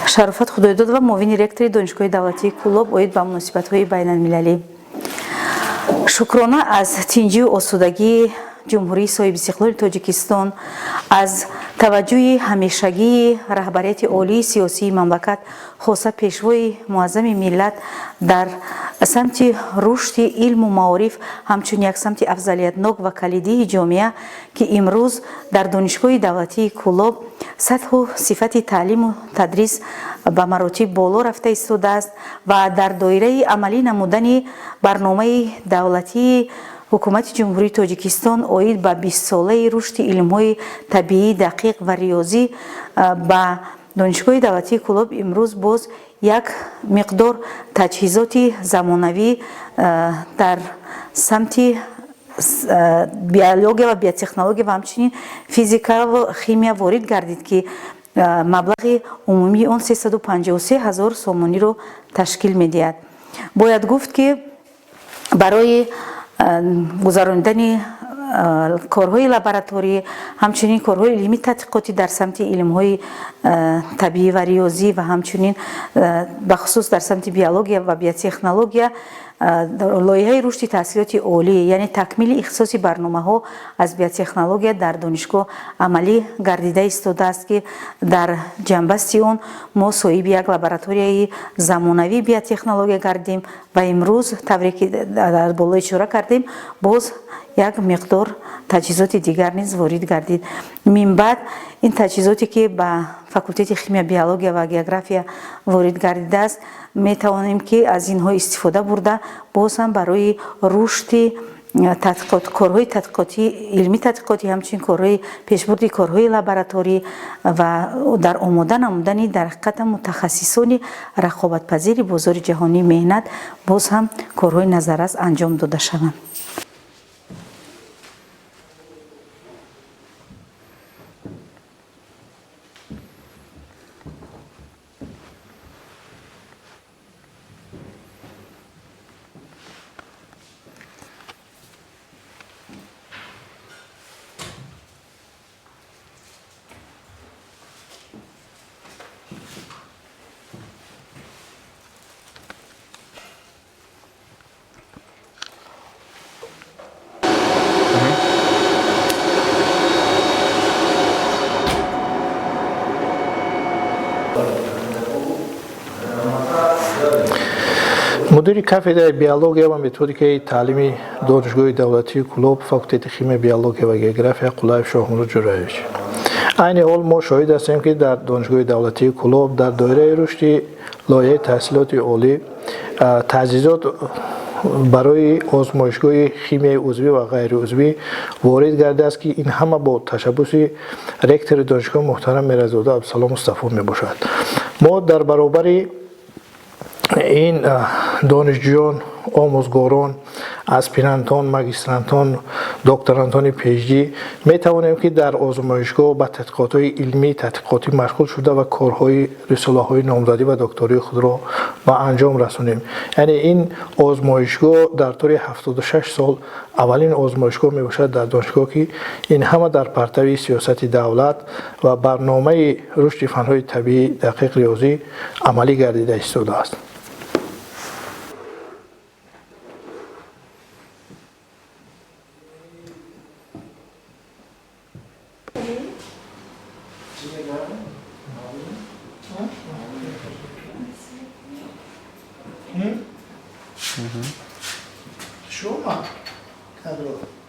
Шарофат Худойдодова, муовини ректори Донишгоҳи давлатии Кӯлоб оид ба муносибатҳои байналмилалӣ. Шукрона аз тинҷию осудагии Ҷумҳурии соҳибистиқлоли Тоҷикистон, аз таваҷҷӯҳи ҳамешагии раҳбарияти олии сиёсии мамлакат, хоса Пешвои муаззами миллат, дар самти рушди илму маориф ҳамчун як самти афзалиятнок ва калидии ҷомеа, ки имрӯз дар Донишгоҳи давлатии Кӯлоб сатҳу сифати таълиму тадрис ба маротиб боло рафта истодааст ва дар доираи амалӣ намудани барномаи давлатии Ҳукумати Ҷумҳурии Тоҷикистон оид ба 20-солаи рушди илмҳои табиӣ, дақиқ ва риёзӣ, ба Донишгоҳи давлатии Кӯлоб имрӯз боз як миқдор таҷҳизоти замонавӣ дар самти биология ва биотехнология ва ҳамчунин физика ва химия ворид гардид, ки маблағи умумии он 353 ҳазор сомониро ташкил медиҳад. Бояд гуфт, ки барои гузаронидани корҳои лабораторӣ, ҳамчунин корҳои илмии тадқиқотӣ дар самти илмҳои табиӣ ва риёзӣ ва ҳамчунин бахусус дар самти биология ва биотехнология, лоиҳаи рушди таҳсилоти олӣ, яъне такмили ихтисоси барномаҳо аз биотехнология дар донишгоҳ амалӣ гардида истодааст, ки дар ҷанбасти он мо соҳиби як лабораторияи замонавии биотехнология гардем ва имрӯз, тавре ки дар боло ишора кардем, боз як миқдор таҷҳизоти дигар низ ворид гардид. Минбаъд ин таҷҳизоте, ки ба факултети химия, биология ва география ворид гардидааст, метавонем, ки аз инҳо истифода бурда, боз ҳам барои рушди корҳои тадқиқотӣ, илмии тадқиқотӣ, ҳамчунин корҳои пешбурди корҳои лабораторӣ ва дар омода намудани дар ҳақиқатан мутахассисони рақобатпазири бозори ҷаҳонии меҳнат боз ҳам корҳои назаррас анҷом дода шаванд. Мудири кафедраи биология ва методикаи таълими Донишгоҳи давлатии Кӯлоб, факултети химия, биология ва география, Қулаев Шоҳмурод Ҷураевич. Айни ҳол мо шоҳид ҳастем, ки дар Донишгоҳи давлатии Кӯлоб дар доираи рушди лоиҳаи таҳсилоти олӣ таҷҳизот барои озмоишгоҳи химияи узвӣ ва ғайриузвӣ ворид гардидааст, ки ин ҳама бо ташаббуси ректори донишгоҳ муҳтарам Миразода Абдусалом Мустафо мебошад. Мо дар баробари ин донишҷӯён, омӯзгорон, аспирантон, магистрантон, докторантони PhD метавонем, ки дар озмоишгоҳ ба тадқиқотҳои илмии тадқиқотӣ машғул шуда ва корҳои рисолаҳои номзадӣ ва доктории худро ба анҷом расонем. Яъне ин озмоишгоҳ дар тӯли 76 сол аввалин озмоишгоҳ мебошад дар донишгоҳ, ки ин ҳама дар партави сиёсати давлат ва барномаи рушди фанҳои табиӣ, дақиқ, риёзӣ амалӣ гардида истодааст. Шума кадро.